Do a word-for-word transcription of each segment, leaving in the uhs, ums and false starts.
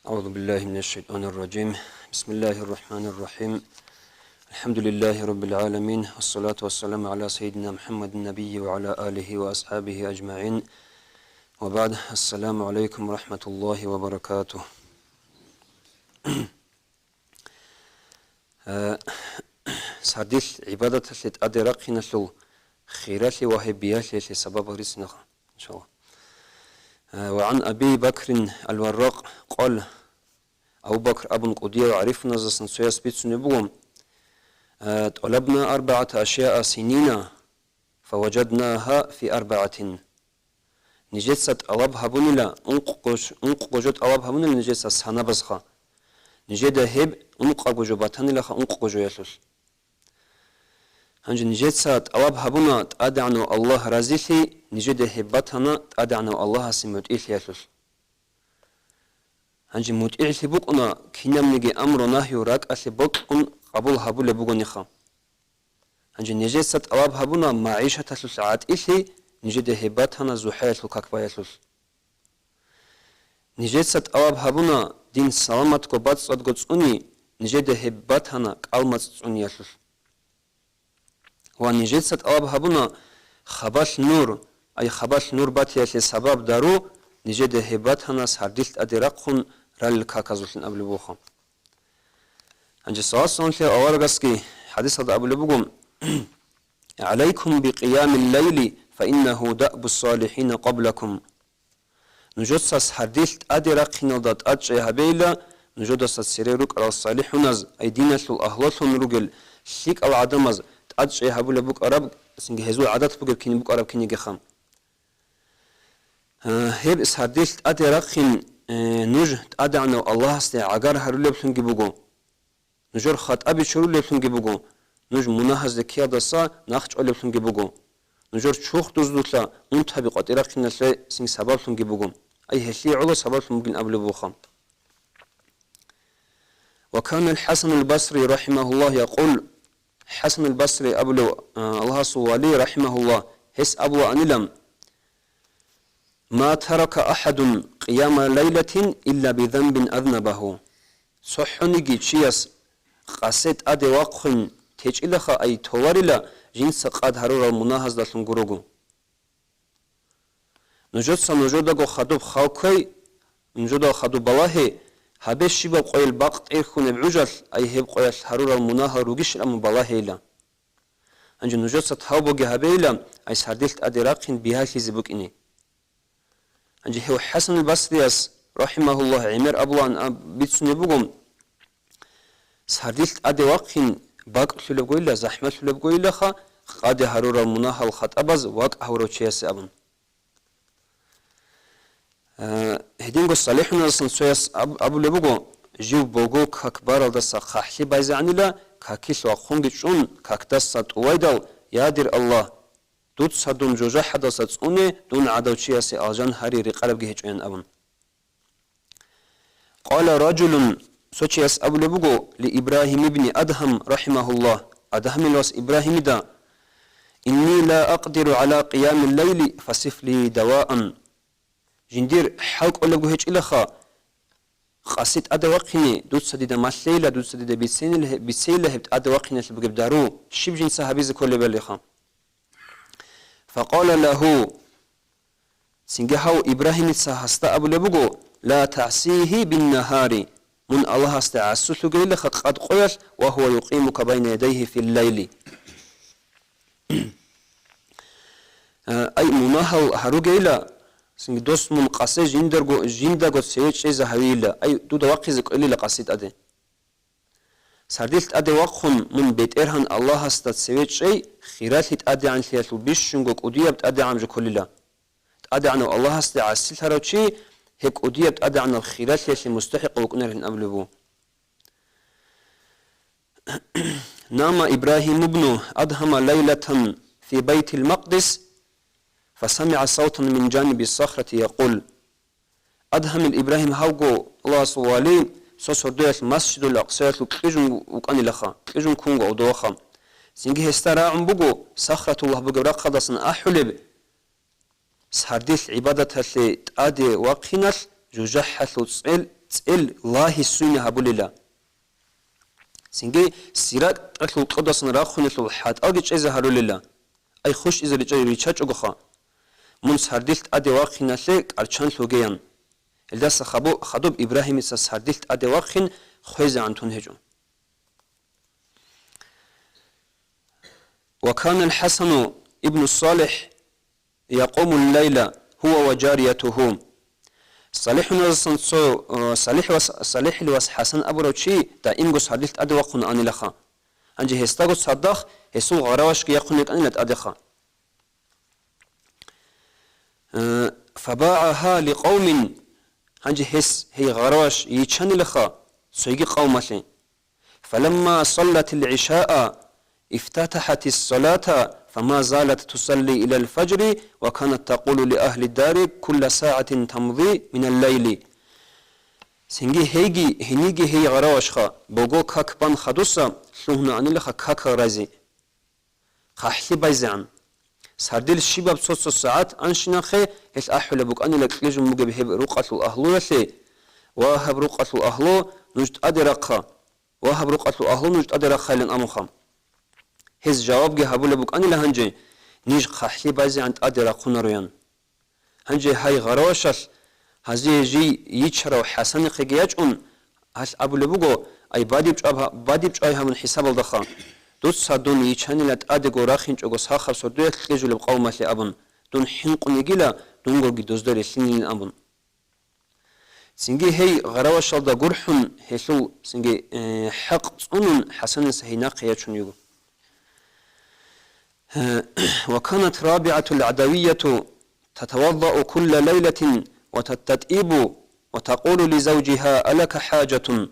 أعوذ بالله من الشيطان الرجيم. بسم الله الرحمن الرحيم. الحمد لله رب العالمين، والصلاة والسلام على سيدنا محمد النبي وعلى آله وأصحابه أجمعين. وبعد، السلام عليكم ورحمة الله وبركاته. Э, сардилъ гӀибадаталъе тӀаде рахъиналъул хиралъи ва гьеб биялъиялъе сабаб гьарицинаха, иншалла. Э, وعن أبي بكر الورق قال, Абу Бакр абун кӀудияв гӀарифуназасан цояс бицунеб буго, э, طلبنا أربعة أشياء سنين فوجدناها في أربعة. Нижеца тӀалаб гьабунила, ункъго ж-, ункъго жо тӀалаб гьабунила нижеца санабазха. Нижеда гьеб ункъабго жо батанилаха ункъго жоялъулъ. Гьанже нижеца тӀалаб гьабуна ТӀадегӀанав Аллагь разилъи, нижеда гьеб батана ТӀадегӀанав Аллагьасе мутӀигӀлъиялъулъ. Гьанже мутӀигӀлъи букӀуна кинабниги амру-нагью ракӀалъе бокьун къабул гьабулеб бугониха. Гьанже нижеца тӀалаб гьабуна магӀишаталъулъ гӀатӀилъи, нижеда гьеб батана зухӀаялъул как баялъулъ. Нижеца тӀалаб гьабуна дин саламатго бацӀцӀадго цӀуни, нижеда гьеб батана кӀалмацӀ цӀуниялъулъ. Ва нижеца тӀалаб гьабуна хабалъ нур, ай хабалъ нур батиялъе сабаб дару, нижеда гьеб батана сардилъ тӀаде рахъун ралел каказулъин абулеб буго. Гьанже саллаллагьу гӀалайгьи ва салламлъи аварагасги хӀадисалда абулеб буго: عليكم بقيام الليل فإنه دأب الصالحين قبلكم. Нужеца сардилъ тӀаде рахъиналда тӀадчӀей гьабейила, нужедаса цере рукӀарал салихӀуназ, ай диналъул агьлулъун ругел лъикӀал гӀадамаз тӀадчӀей гьабулеб букӀараб, цинги гьезул гӀадат бугеб кин букӀараб кинигиха. Э, гьеб сардилъ тӀаде рахъин, э, нуж ТӀадегӀанав Аллагьасде гӀагар гьарулеблъунги буго. Нужер хатӀаби чурулеблъунги буго, нуж мунагьазде ккеялдаса нахчӀолеблъунги буго, нужер чурхдузулъа унтаби къватӀирахъиналъе цин сабаблъунги буго, ай гьелъие гӀоло сабаблъун бугин абулеб буха. وكان الحسن البصري رحمه الله يقول, ХӀасан ал-Басри абулев, а, Аллагьасул вали, рахимагьуллагь, гьес абулаанилан: ما ترك أحد قيام ليلة إلا بذنب أذنبه. ЦохӀониги чияс къасе тӀаде вахъун течӀилаха, ай толарила жинца къад гьарурал мунагьаздалъун гурого. Нужеца нужедаго хадуб хал кквей, нужедал хадуб балагье, гьабе щибаб къойил бакъ тӀерхьунеб гӀужалъ, ай гьеб къоялъ гьарурал мунагьал ругищ абун балагьейила. Гьанже нужеца тавбаги гьабейила, ай сардилъ тӀаде рахъин бигьалъизе букӀине. Гьанже гьев ХӀасан ал-Басрияс, рахимагьуллагь, гӀемер абулаан аб-, бицунеб буго, сардилъ тӀаде вахъин бакӀлъулебгойила, захӀмалъулебгойилаха, къаде гьарурал мунагьал хатӀабаз вакӀ гьавурав чиясе абун. Э, гьединго салихӀуназасан цояс аб-, абулеб буго, жив бого как баралдаса хъахӀлъи байзегӀанила, какилъ вахъунги чӀун, какдаса тӀувайдал: «Я, дир Аллагь, дуца дун жужахӀадаса цӀуне, дун гӀадав чиясе алжан гьари рекъарабги гьечӀоян», – абун. Къала ражулун, цо чияс абулеб буго, ли Ибрагьим ибни Адгьам, рахимагьуллагь, Адгьамил вас Ибрагьимида: «Инни ла акъдиру гӀала къиямил лайли, фасиф ли даваан». Жиндир хӀал кӀолебго гьечӀилаха, къаси тӀаде вахъине, дуца дида малъейила, дуца дида бицейнила гьеб, бицейила гьеб тӀаде вахъиналъе бугеб дару, щиб жинца гьабизе кколебалиха. Факъала лагьу, цинги гьав Ибрагьимица гьасда абулеб буго: «Ла тагӀсигьи биннагьари», мун Аллагьасде гӀасулъугейилаха къад къоялъ, «ва гьува юкъимука байна ядайгьи фил лайли». Э, ай, мунагьал гьаругейила, цинги дос мун къасе жиндарго, жиндаго цеве чӀезе гьавиила, ай, дуда вахъизе кӀолила къаси тӀаде. Сардилъ тӀаде вахъун мун БетӀергьан Аллагьасда цеве чӀей, хиралъи тӀадегӀанлъиялъул бищунго кӀудияб тӀадегӀан жо кколила. ТӀадегӀанав Аллагьасде гӀасилъарав чи гьеб кӀудияб тӀадегӀанаб хиралъиялъе мустахӀикъав вукӀунарин абулеб буго. Нама Ибрагьим ибну Адгьама лайлатан фи Байтил Макъдис, фасамигӀа савтан мин жаниби сахрати якъул. Адгьамил Ибрагьим гьавго Аллагьасул вали, цо сордоялъ Масжидул Акъсаялъул кьижун вукӀанилаха, кьижун ккунго гьавдоваха. Цинги гьесда рагӀун буго, Сахратуллагь бугеб рахъалдасан ахӀулеб, сардилъ гӀибадаталъе тӀаде вахъиналъ жужахӀалъул цӀел цӀел лагьи-суйни гьабулила. Цинги сираталъул кьодасан рахъуналъул хӀатӀалги чӀезе гьарулила. Ай хущ изе рича-, ричачӀогоха. Мун сардилъ тӀаде вахъиналъе кӀарчан лъугеян. Гьелдаса хабу-, хадуб Ибрагьимица сардилъ тӀаде вахъин хвезегӀан тун гьечӀо. وكان الحسن ابن صالح يقوم الليل هو وجاريته. СалихӀуназасан цо, э, СалихӀ вас-, СалихӀил вас ХӀасан абурав чи даимго сардилъ тӀаде вахъун анилаха. Гьанже гьесдаго цадахъ гьесул гъаравашги яхъун йикӀанила тӀадеха. Э, فباعها لقوم, гьанже гьес гьей гъараваш йичанилаха цойги къавмалъе. فلما صلت العشاء افتتحت الصلاة فما زالت تصلي إلى الفجر وكانت تقول لأهل الدار كل ساعة تمضي من الليل. Цинги гьейги, гьениги гьей гъаравашха, бого как бан хадуса, лъугьунаанилаха какал рази. ХъахӀлъи байзегӀан. Сардил щибаб цо-цо сагӀат анщинахъе гьелъ ахӀулеб букӀанила кьижун бугеб гьеб рукъалъул агьлуялъе: «Ва гьаб рукъалъул агьлу, нуж тӀаде рахъа! Ва гьаб рукъалъул агьлу, нуж тӀаде рахъайилан», — абунха. Гьез жавабги гьабулеб букӀанила гьанже: «Ниж хъахӀлъи байзегӀан тӀаде рахъунароян». Гьанже гьай гъаравашалъ гьазие жий йичарав ХӀасанихъеги ячӀун, гьалъ абулеб буго: «Ай, бадиб чӀваб-, бадиб чӀвай гьабун хӀисабалдаха. Дуца дун йичанила тӀадего рахинчӀого сахаб сордоялъ кьижулеб къавмалъе абун, дун хӀинкъун йигила, дунгоги дозда релълъинилин», — абун. Цинги гьей гъаравашалда гурхӀун, гьелъул цинги, э, хӀакъ цӀунун, ХӀасаница гьей нахъе ячун йиго. وكانت رابعة العدوية تتوضأ كل ليلة وتتطيب وتقول لزوجها: ألك حاجة؟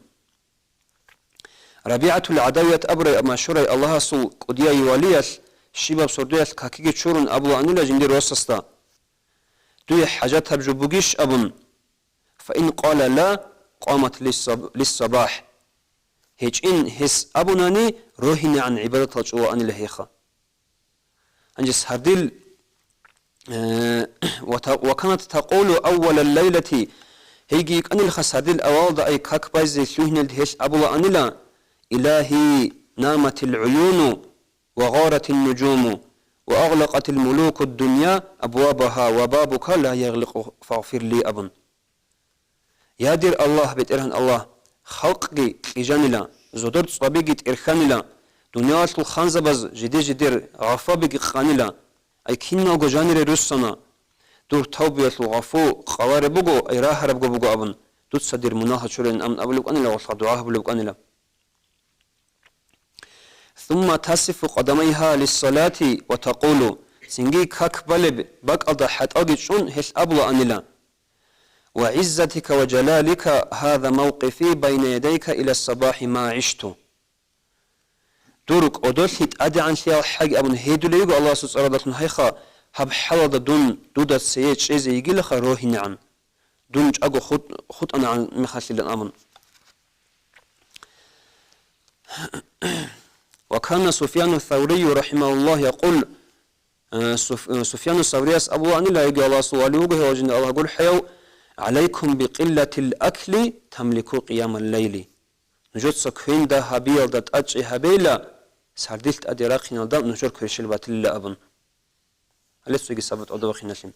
РабигӀатул ГӀадавият абурай машгьурай Аллагьасул кӀудияй валиялъ щибаб сордоялъ какиги чурун абулаанила жиндир росасда: «Дуе хӀажатаб жо бугищ?» — абун. فإن قال لا، قامت للصب-، للصباح. ГьечӀин гьес абунани, рогьинегӀан гӀибадатал чӀулаанила гьеха. Гьанже сардил, э, ва та-, وكانت تقول أول الليلة, гьейги йикӀанилха сардил авалда ай как байзе лъугьиналде гьелъ абулаанила: «إلهي، نامت العيون وغارت النجوم وأغلقت الملوك الدنيا أبوابها وبابك لا يغلق فاغفر لي», — абун. Я дир Аллагь, БетӀергьан Аллагь, халкъги кьижанила, зодор цӀвабиги тӀерхьанила, дуниялалъул ханзабаз жиде-жидер гъафабиги къанила, ай киналго жанире руссана, дур тавбиялъул гъафу къалареб буго, ай рагьарабго буго абун, дуца дир мунагьал чурейин абун абулеб букӀанила, гъолъа дугӀа гьабулеб букӀанила. ثم تصف قدميها للصلاة وتقول, цинги как балеб бакӀалда хӀатӀалги чӀун гьелъ абулаанила: «وعزتك وجلالك هذا موقفي بين يديك إلى الصباح ما عشت». Дур кӀодолъи тӀадегӀанлъиял хӀаги абун гьедулев йиго Аллагьасул цӀаралдалъун гьайха, гьаб хӀалалда дун дуда цее чӀезе йигилаха рогьинегӀан. Дун чӀаго хут-, хутӀанагӀан мехалъилан абун. وكان سفيان الثوري رحمه الله يقول, э, Суф-, э, Суфьяну Саврияс абулаанила, яги Аллагьасул вали вуго гьев, жинда Аллагь гурхӀаяв: «عليكم بقلة الأكل تملكوا قيام الليل». Нужеца квен дагь гьабиялда тӀадчӀи гьабейла, сардилъ тӀаде рахъиналда нужер кверщел батилила абун. Гьале цоги сабат тӀадабахъиналъе.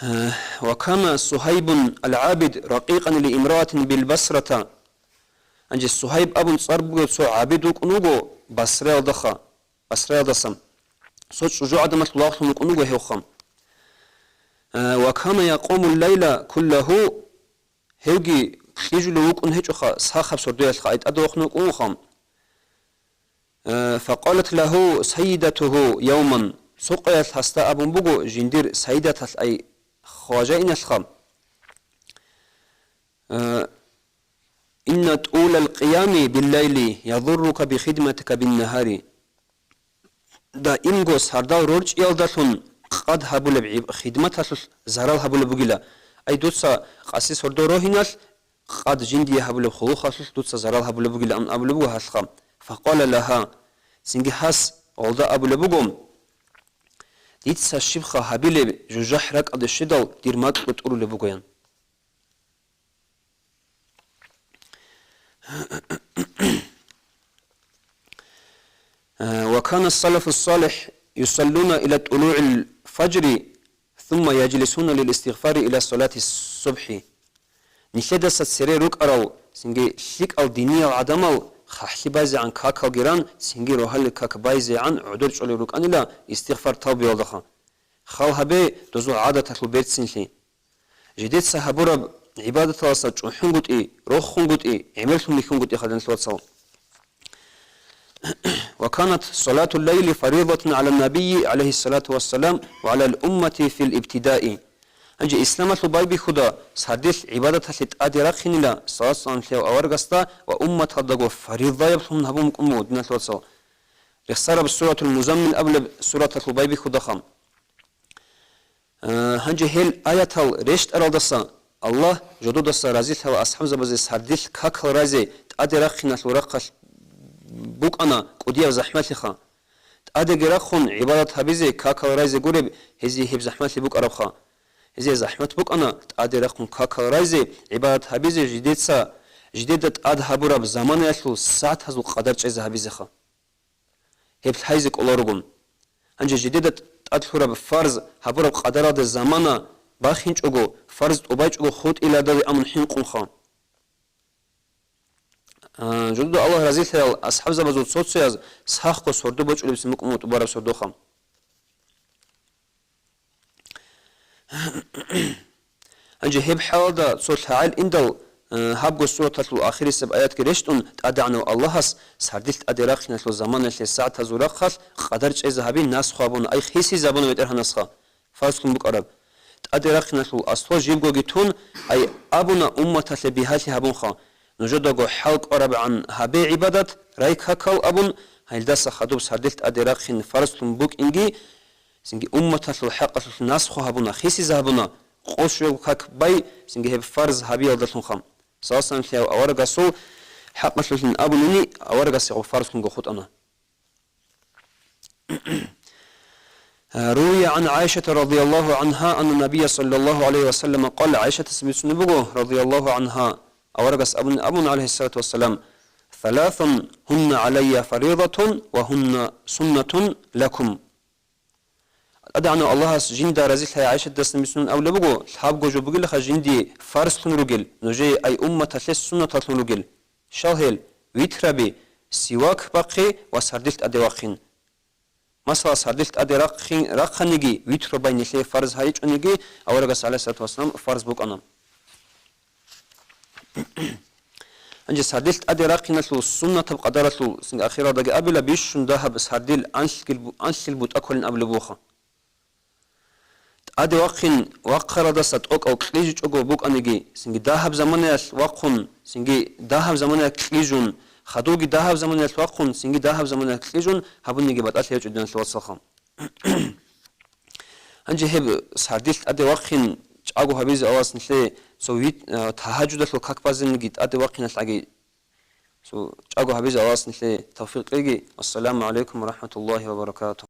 Э, وكان صهيب العابد رقيقا لامرأة بالبصرة. Гьанже Сугьайб абун цӀар бугев цо гӀабид вукӀун вуго Басраялдаха, Басраялдаса. Цо чӀужугӀадамалъ вахлъун вукӀун вуго гьевха. Э, وكان يقوم الليل كله, гьевги кьижулев вукӀун гьечӀоха, сахаб сордоялъха ай тӀадвахъун вукӀунха. Э, فقالت له سيدته يوما, цо къоялъ гьасда абун буго жиндир сайидаталъ ай хважаиналъха, э, إن طول القيام بالليل يضرك بخدمتك بالنهار. Даимго сардал рорчӀиялдалъун къад гьабулеб гӀиб-, хидматалъулъ зарал гьабулеб бугила. Ай, дуца къаси сордо рогьиналъ, къад жиндие гьабулеб хъулухъалъулъ дуца зарал гьабулеб бугилан абулеб буго гьалха. فقال لها, цинги гьас гъолда абулеб буго: «Дица щибха гьабилеб, жужахӀ ракӀалде щведал дир макьу тӀурулеб бугоян». Э, «Ва кана салафу салих юсаллуна иля тулугӀил фаджри, сумма яджлисуна лил истигъфари иля салати субхӀи». Нилъедаса цере рукӀарал, цинги лъикӀал диниял гӀадамал хъахӀлъи байзегӀан какалги ран, цинги рогьалил как байзегӀан гӀодор чӀолел рукӀанила истигъфар тавбиялдаха. Хал гьабе дозул гӀадаталъул берцинлъи. Жидеца гьабураб гӀибадаталдаса чӀухӀунгутӀи, рохунгутӀи, гӀемерлъун бихьунгутӀи хадинлъ вацал. «Ва канат салатул лайли фаридатан гӀалан набийи, гӀалайгьиссалату вассалам, ва гӀалал уммати фил ибтидаи». Гьанже исламалъул байбихьуда сардилъ гӀибадаталъе тӀаде рахъинила салат-салам лъев аварагасда ва умматалдаго фаридаяблъун гьабун букӀун буго, диналъ вацал. Рехсараб Суратул Музаммил абулеб сураталъул байбихьудаха. Э, гьанже гьел аятал рещтӀаралдаса Аллагь жододаса разилъала асхӀабзабазе сардилъ какал райзе тӀаде рахъиналъул рахъалъ букӀана кӀудияб захӀмалъиха. ТӀадеги рахъун гӀибадат гьабизе какал райзе гуреб гьезие гьеб захӀмалъи букӀарабха. Гьезие захӀмат букӀана тӀаде рахъун какал райзе, гӀибадат гьабизе жидеца, жидеда тӀад гьабураб заманаялъул сагӀатазул къадар чӀезе гьабизеха. Гьеб лъайзе кӀоларугун. Гьанже жидеда тӀад лъураб фарз гьабураб къадаралда замана бахинчӀого, фарз тӀубайчӀого хутӀиладали амун хӀинкъунха. А, жодуда Аллагь разилъаял асхӀабзабазул цо-цояз сахго сордо бочӀулебцин букӀун тӀубараб сордоха. Гьанже гьеб хӀалалда цо лъагӀел индал, э, гьабго сураталъул ахирисеб аятги рещтӀун, ТӀадегӀанав Аллагьас сардилъ тӀаде рахъиналъул заманалъе сагӀатазул рахъалъ къадар чӀезе гьабин насху гьабуна, ай хисизабуна БетӀергьанасха, фарзлъун букӀараб. ТӀаде рахъиналъул аслу жибгоги тун, ай абуна умматалъе бигьалъи гьабунха, нужедаго хӀал кӀварабгӀан гьабе гӀибадат, рай какал абун, гьелдаса хадуб сардилъ тӀаде рахъин фарзлъун букӀинги, Цинги умматалъул хӀакъалъулъ насху гьабуна, хисизабуна, къо щуяб как бай, цинги гьеб фарз гьабиялдалъунха. Саллаллагьу гӀалайгьи ва саллам аварагасул хӀакъалъулъин абунани, аварагасе гъоб фарзлъунго хутӀана. روي عن عائشة رضي الله عنها أن النبي صلى الله عليه وسلم قال, ГӀайшатас бицунеб буго, радияллагьу гӀангьа, аварагас абун, абун, гӀалайгьиссалату вассалам: «ثلاث هن علي فريضة وهن سنة لكم». ТӀадегӀанав Аллагьас жинда разилъай ГӀайшатасда бицунеб абулеб буго, лъабго жо бугелаха жиндие фарзлъун ругел, нужее ай умматалъе суннаталлъун ругел. Щал гьел: витраби, сивак бахъи ва сардилъ тӀаде вахъин. Масала, сардилъ тӀаде рахъин, рахъаниги, витру бай нилъее фарз гьайичӀониги, аварагас, гӀалайгьиссалату вассалам, фарз букӀана. Гьанже сардилъ тӀаде рахъиналъул суннатаб къадаралъул, цинги ахиралдаги абила, бищун дагьаб сардил анлъгил бу-, анлъил бутӀа кколин абулеб буха. ТӀаде вахъин вахъаралдаса тӀокӀав кьижичӀого букӀаниги, цинги дагьаб заманаялъ вахъун, цинги дагьаб заманаялъ кьижун, хадубги дагьаб заманаялъ вахъун, цинги дагьаб заманаялъ кьижун гьабуниги батӀалъи гьечӀо, диналъул вацалха. Гьанже гьеб сардилъ тӀаде вахъин чӀаго гьабизе Аллагьас нилъее цо вит-, а, тагьаджудалъул как базениги тӀаде вахъиналъ гӀаги цо чӀаго гьабизе Аллагьас нилъее тавфикъ кьеги. Ассаламу гӀалайкум ва рахӀматуллагьи ва баракатугь.